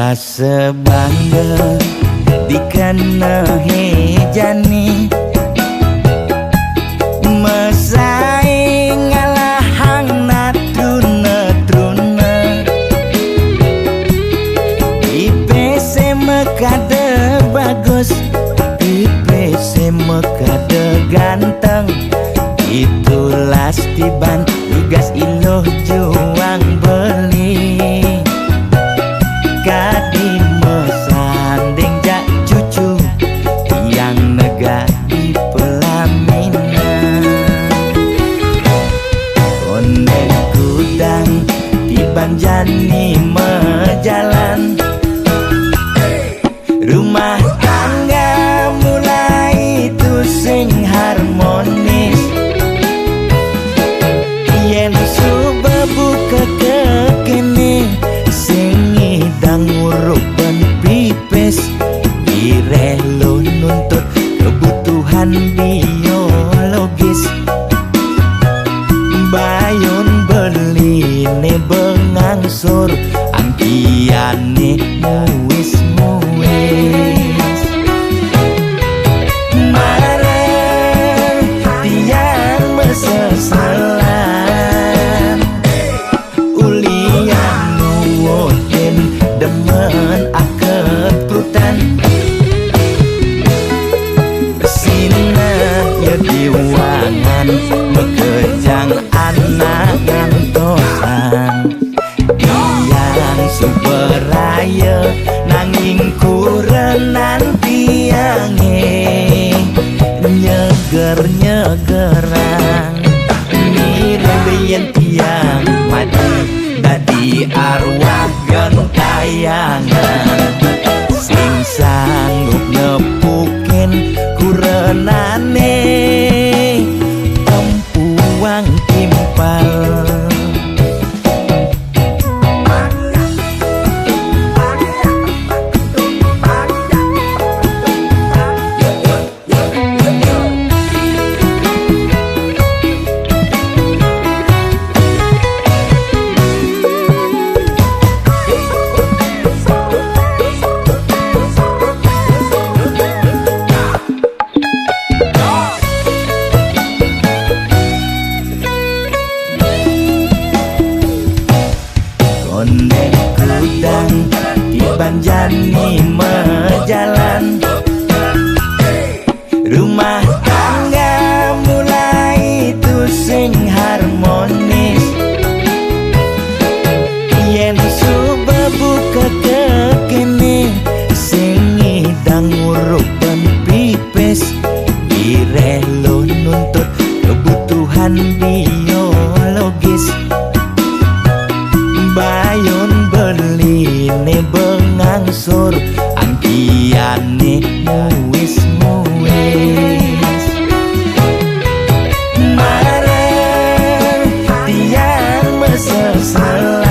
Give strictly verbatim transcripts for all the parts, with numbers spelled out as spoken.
Asa bangga dikana hejani, masaing ngalahang natruna-truna. Ipise makada bagus, ipise makada ganteng. Itulah tiban tugas iluh juang beli. Kadi masanding jak cucu yang nega di pelaminan. Onde kudang tiban jani majalan. Rumah tangga mulai tu sing harmonis. Yen suba buka kekene, sing ngidang urup ban pipis. Bireh lo nuntut kebutuhan biologis. Bayun beline bengangsur, angkiane muis-muis. Mara tiang maseselan, ulian nuutin demen akeprutan. Sina ya diwangan makejang anak ngantosan. Tiang suba raya nanging kurenan tiange nyeger-nyegerang. Mirib yen tiang mati dadi arwah gentayangan, sing sanggup nepukin kurenane Empuang Timpal. Kondek kudang tiban jani majalan. Rumah tangga mulai tu sing harmonis. Yen suba buka kekene, sing ngidang urup ban pipis. Bireh lo nuntut kebutuhan biologis. Bayun beline bengangsur, angkiane muis-muis. Mara tiang maseselan,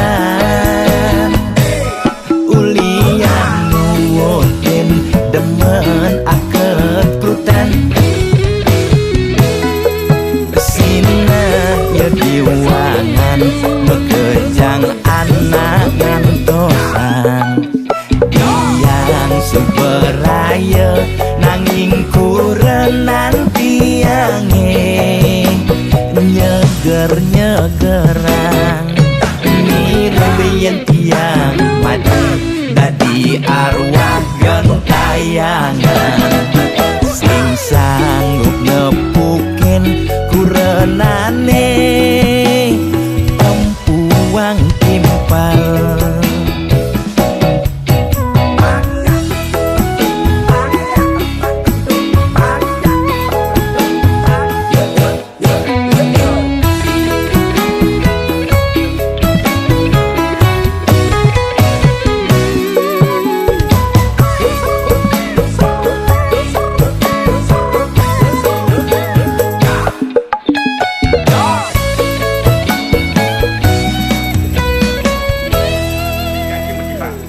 ulian nuutin demen akeprutan. Sina ya diwangan makejang anak ngantosan. Tiang suba raya nanging kurenan tiange nyeger-nyegerang. Mirib yen tiang mati dadi arwah gentayangan, sing sanggup nepukin kurenane Empuang Timpal.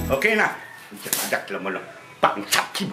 Okey nah. Ajak dalam malam. Bangsat kim.